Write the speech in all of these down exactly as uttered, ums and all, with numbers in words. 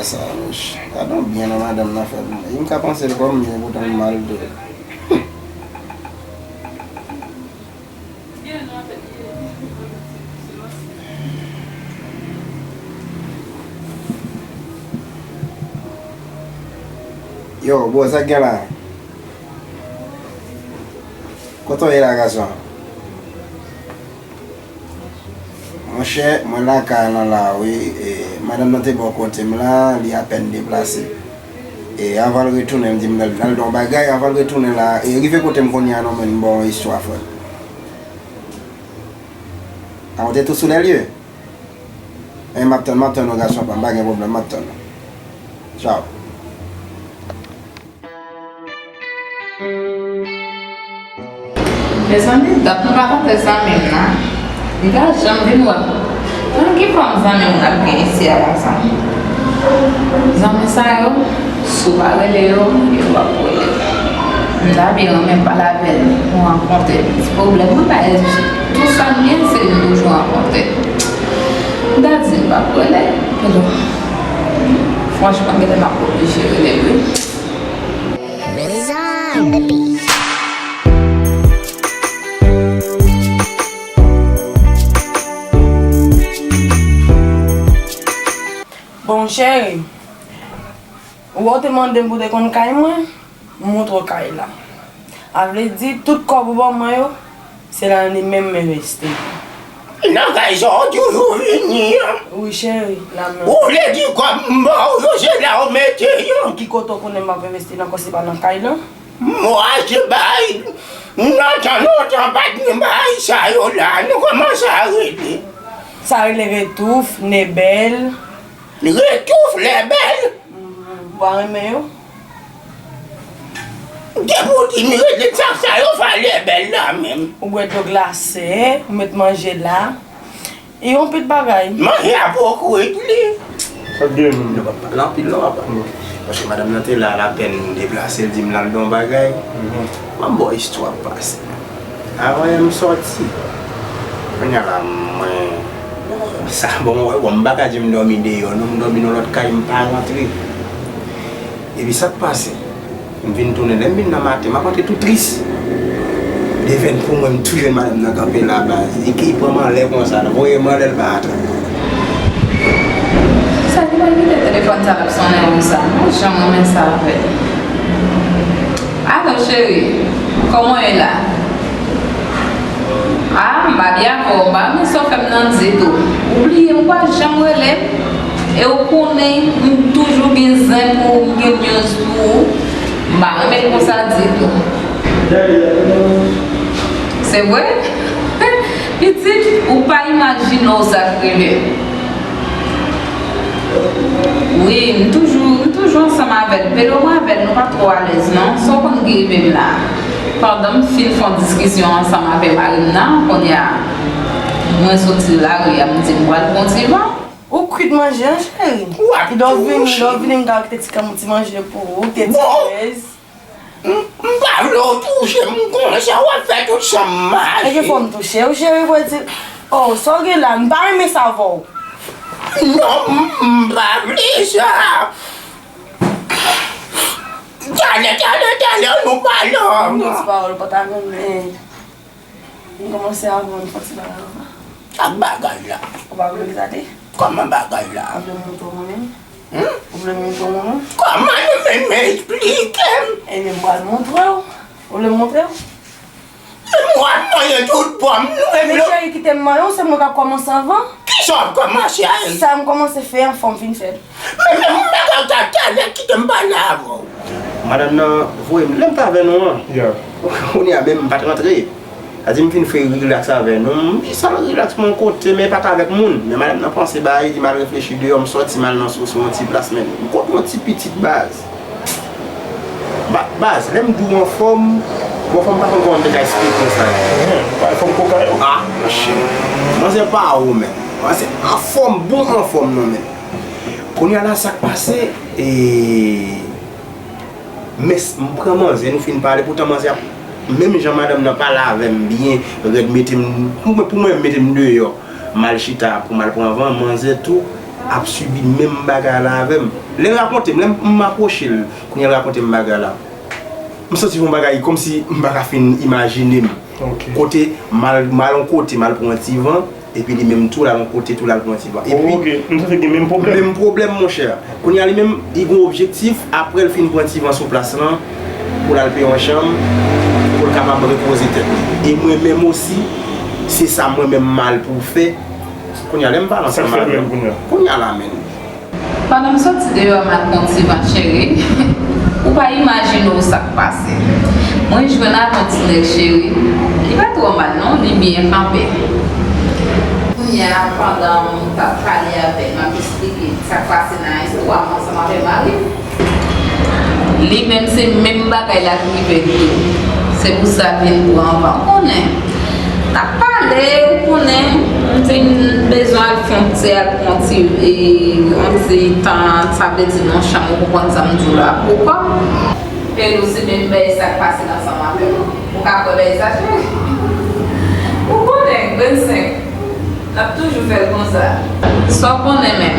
Sa, monchè. Gade yon byen nan madanm nan fè pou mwen. E m ka panse l kòm byen, poutan l mal tou. Yo, bro, sa k gen la? Kote w ye la, gason? Monchè, mwen lakay lan la, wi. E, madanm nan te bò kote m la, li apèn deplase. E, avan l retounen, m di m l al, l al don bagay, avan l retounen la, e, rive kote m kounye a, non, men m ba w yon istwa, frè. A, ou te tou sou lè l ye? E, m ap tann, m ap tann nou, gason pa m, pa gen pwoblèm, m ap tann nou. Tchaw. Mezanmi, dat m pa tande zanmi m nan. M ta janm vin wè l. Nan ki fòm zanmi m nan gen isi a la sa? Zanmi sa yo, si w pa rele yo, yo p ap rele. M ta byen renmen pale avè l pou rankontre l. Ti pwoblèm mwen pa tou sa m gen, se m toujou rankontre l. M ta di m p ap rele l. Franchman, genlè m ap oblije rele l, wi. Bon, cheri, ou wè w te mande m pou te konn kay mwen, m montre w kay la. A vle di, tout kòb ou ban mwen yo, se la li menm m envesti. Nan kay sa w toujou vini an? Wi, cheri, la menm. Ou vle di kòb m ba w yo, se la w mete yo? Ki kote w konnen m ap envesti nan kò, se pa nan kay lan? Mwa se bay, nan tan lontan pa t gen bay sa yo la, nou kòmanse a rele. Sa rele retouf, nebèl. Retouf, lebèl? Mhm. Ou pa renmen yo? Depi w di m rele, sa, sa yo fè lebèl la menm? Ou bwè dlo glase, ou met manje la. E yon pil bagay. Manje a poko ret li. Sa k gen menm? Nou p ap pale anpil non, papa. Paske madanm nan te la, l apèn deplase, l di m l al don bagay. Mhm. Ban m ba w istwa k pase. Avan yè m sòti. Kounye a la, mwen, sa, bon, mwen, bon, m pa ka di m dòmi deyò non, m dòmi nan lòt kay, m pa rantre. Epi sa k pase? M vin tounen, lè m vin nan maten, m ap antre tou tris. Devèn pou mwen, m tou jwenn madanm nan kanpe la, baz. E ke li pran m anlè konsa, l voye m anlè, l pa atann. Sa ki pral kite telefòn sa l ap sonnen konsa? Mwen janm renmen sa avè l. Alo, cheri, kòman w ye la? Ah, m pa byen avè w, m pa renmen sa w fè m nan ditou. Ou bliye m pa janm rele m, e w konnen m toujou gen zen pou ou, m gen news pou ou. M pa renmen l konsa ditou. Se vre? Pitit, ou pa imajine w sa k rive. Wi, m toujou, m toujou ansanm avè l. Pedro mwen avè l, nou pa twò alèz non. Sa w konn ki rive m la? Pandan m fin fè yon diskisyon ansanm avè mari m nan, kounye a, mwen soti lari a, m di m pral pran ti van. Ou kwit manje an, cheri. Lè w vini, lè w vini, m ka kite ti kanm ti manje pou ou, kite ti frèz. M, m pa vle w touche m konsa, w ap fè tout san m mache. E gen fò m touche w, cheri, pou di, oh, sa w gen la, m pa renmen sa avè w. Non, m, m pa vle sa. Talè, talè, talè, nou pale ankò. Yon ti pawòl, ou pa ta renmen. M kòmanse avè w, m fè ti bagay ankò. Ak bagay la. Ou pa vle gade? Kòman bagay la? Ou vle m montre w mwen menm? Hmm? Ou vle m montre w mwen menm? Kòman nou menm esplike m? Ebyen, m pral montre w. Ou vle m montre w? E mwen, mwen, tout pòm nou menm. Men cheri, kite m manyen w, se mwen k ap kòmanse anvan. Kisa w ap kòmanse a? Sa m kòmanse fè an, fò m fin fè l. Men, men, m pa ka ta talè, kite m pale avè w. Madanm nan voye m, lè m t avè nou an. Yeah. Kounye a menm, m pa t rantre. Sa di m fin fè rilaks avè nou, m di sa rilaks m yon kote, men pa t avèk moun. Men madanm nan panse bagay, di m al reflechi deyò, m sòti m al nan sou, sou yon ti plas, men m kote yon ti pitit baz. Ba-, baz, lè m di w anfòm, bon, anfòm pa konn kòman m te ka esplike w sa. Mhm. Anfòm koka yo. Ah, monchè. Manzè pa ou menm. Manzè anfòm, bon anfòm non menm. Kounye a la, sa k pase, e, men s-, m pran manzè, nou fin pale, poutan manzè ap, menm jan madanm nan pale avè m byen, rèd mete m, pou mwen, pou mwen, mete m deyò. M al chita pou m al pran van, manzè tou, ap sibi menm bagay la avè m. Lè l rakonte m, lè m, m apwoche l, kounye a l rakonte m bagay la. M santi yon bagay kòmsi m pa ka fin imajine m. Ok. Kote m al, m al yon kote, m al pran yon ti van, epi li menm tou l al yon kote tou l al pran yon ti van. Epi, ok, m santi gen menm pwoblèm. Menm pwoblèm, monchè. Kounye a li menm, li gen yon objektif, apre l fin pran ti van sou plas lan, pou l al peye yon chanm, pou l kapab repoze tèt li. E mwen menm osi, se sa mwen menm m al pou fè. Kounye a, lè m pale ansanm avè l, kounye a la menm. Pandan m soti deyò a, m al pran ti van, cheri. Ou pa imajine w sa k pase. Mwen jwenn ak yon ti nèg, cheri. Li pa twò mal non, li byen kanpe. Kounye a, pandan m t ap pale avè l, m ap esplike l sa k pase nan istwa m ansanm avè mari m. Li menm, se menm bagay la k rive l tou. Se pou sa l vin pran van. Ou konnen, n ap pale, ou konnen, m di m bezwen al fè yon ti, al pran ti, e, yon ti tan, sa vle di nan chanm, ou konprann sa m di w la, pou kò m. Epi nou, se menm bagay sa k pase ansanm avè m. Ou ka kwè bagay sa, cheri? Ou konnen, grenn senk. N ap toujou fè l konsa. Sa w konnen menm.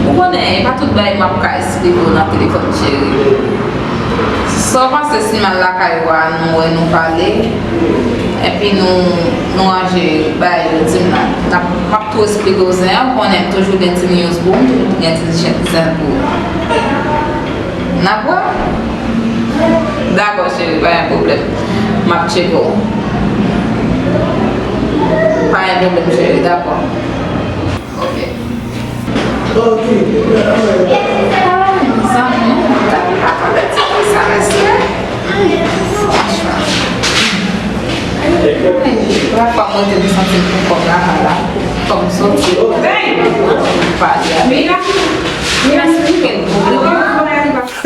Ou konnen, e pa tout bagay m ap ka esplike w nan telefòn, cheri. Sa w panse si m al lakay ou a, nou wè, nou pale, epi nou, nou ranje bagay yo di m nan. N ap, m ap tou esplike w zen an, ou konnen m toujou gen ti news pou ou, m toujou gen ti zen pou ou. N ap wè? Dakò, cheri, pa gen pwoblèm. M ap tcheke w. Pa gen pwoblèm, cheri, dakò. Ok. Ok. Mezanmi, m ta pa tande ti fi sa, mesye. Franchman. Premye fwa mwen te santi m pou kòm la, la. Kòm soti. Pale a. Mira, mira, se ki bèl pwoblèm.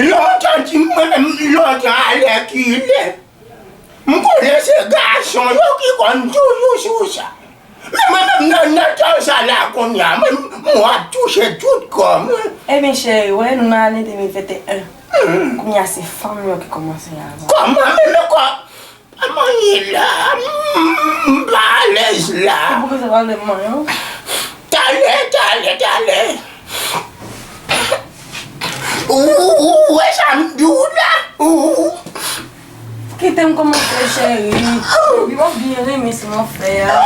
Lontan di mwen menm, lontan alèkile. M konnen se gason yo ki konn toujou sou sa. Men mwen menm nan, nan tan sa la kounye a, mwen, m ap touche tout kò mwen. Ebyen, cheri, wè, nou nan ane de mil venteyen. Kounye a, se fanm yo ki kòmanse avè m. Kòman menm kò? Kòman ye la? M, m pa alèz la. Se pou ki sa pale m manyen? Talè, talè, talè. Ou, ou, ou wè sa m di w la? Ou, ou. Kite m kòmanse, cheri. Epi w ap byen renmen sa m ap fè a.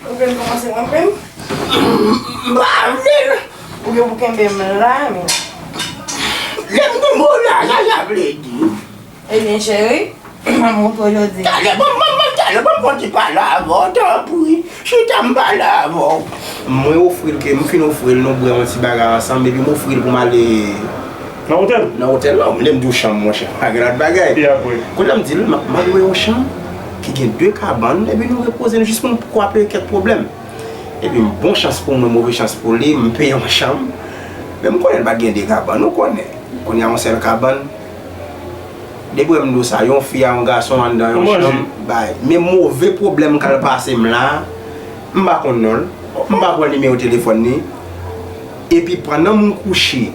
Ou vle m kòmanse mwen menm? M pa vle l. Ou gen pou kenbe m la, men. Lè m kenbe w la, sa sa vle di? Ebyen, cheri, m ap montre w jodi a. Talè, ban m, ban m, ban m, talè, ban m fè yon ti pale avè w, tanpri. Chita, m pale avè w. Mwen ofri l ke, m fin ofri l, nou bwè yon ti bagay ansanm, epi m ofri l pou m ale nan otèl? Nan otèl la, lè m di w chanm, monchè, pa gen lòt bagay. E apre? Kounye a m di l, m ap, m ap lwe yon chanm ki gen de kabann, epi nou repoze nou jis pou n kwape kèk pwoblèm. Epi m bon chans pou mwen, move chans pou li, m peye yon chanm. Men m konnen l pa t gen de kabann, ou konnen. Kounye a yon sèl kabann. Depi w wè m di w sa, yon fi a yon gason anndan yon chanm, bay. Men move pwoblèm k al pase m la, m pa konn non l, m pa pran nimewo telefòn li. Epi pandan m kouche,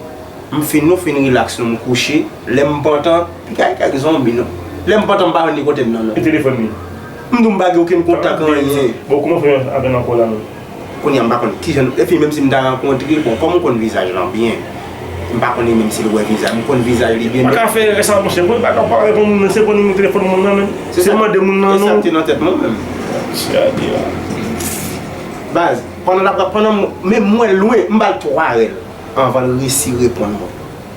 m fin, nou fin rilaks, nou, m kouche, lè m pantan, piga e kèk zonbi, non. Lè m pantan, m pa jwenn li kote m nan, non. E telefòn li? M di w m pa gen okenn kontak, anyen. Bon, kòman fè avè l ankò la, non? Kounye a m pa konn kijan, epi menm si m ta rankontre l, bon, kòm m konn vizaj lan byen, m pa konnen menm si l wè vizaj, m konn vizaj li byen. Pa ka fè erè sa, monchè, mwen pa ka pa reponn moun nan, se pran nimewo telefòn moun nan, men se mande moun nan, non. E sa k te nan tèt mwen menm. Baz, pandan l ap, pandan m, men mwen lwen, m ba l twa rèl anvan l resi reponn mwen.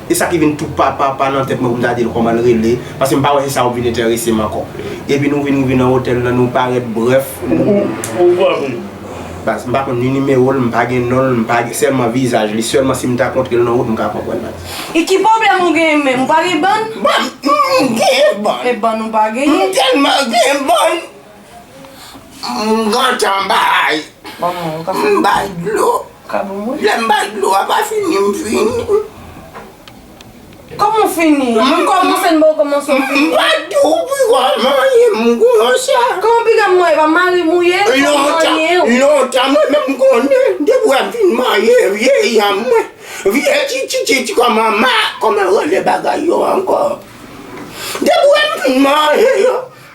E sa ki vin tou pa, pa, pa nan tèt mwen pou m ta di l kòman l rele, paske m pa wè se sa w vin enterese m ankò. Epi nou vin rive nan otèl lan, nou parèt, brèf. Ou, ou, ou frape. Baz, m pa konn ni nimewo l, m pa gen non l, m pa gen, sèlman vizaj li, sèlman si m ta kontre l nan wout, m ka konprann, baz. E ki pwoblèm ou genyen menm? Ou pa gen bann? Bann, m gen bann. E bann ou pa genyen? M tèlman gen bann. M gentan bay. Ban mwen, ou ka fè. M bay dlo. Ou ka ban mwen? Lè m bay dlo a pa fini, m fini. Kòman w fini? Mwen kòmanse, m pa kòmanse w fini. M pa di w pou kòman ye, m konsa. Kòman piga m mwen, e pa mari m ou ye? Lontan, lontan, mwen menm m konnen. Depi w ap vin marye, vye yanm mwen. Vye ti, ti, ti, ti, kòman ma, kòman rele bagay yo ankò? Depi w ap vin marye yo.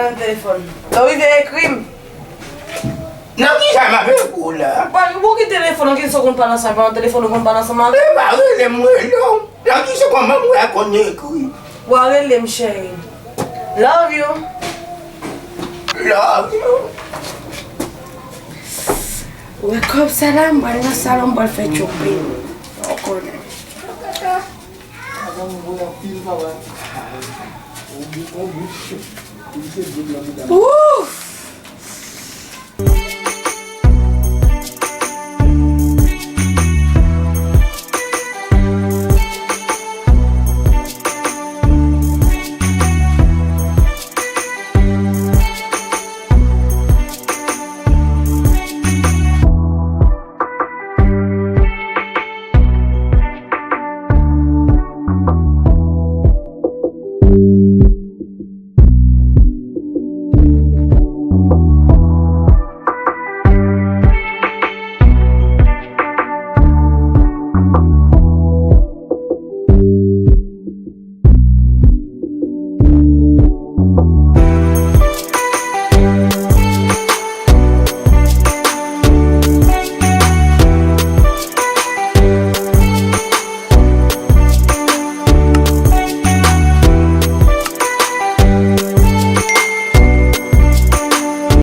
pale nan telefòn. Lè w rive, ekri m. Nan ki sa m ap ekri w la? Bon, ou ki telefòn, ou ki sa w konn pale ansanm, nan telefòn ou konn pale ansanm avè m? E pa rele m, rele w. Nan ki sa, kòman m wè konn ekri? W a rele m, cheri. Love you. Love you. Wè kòb sa la, m pral nan salon, m pral fè shopping. Ou konnen. Ouf!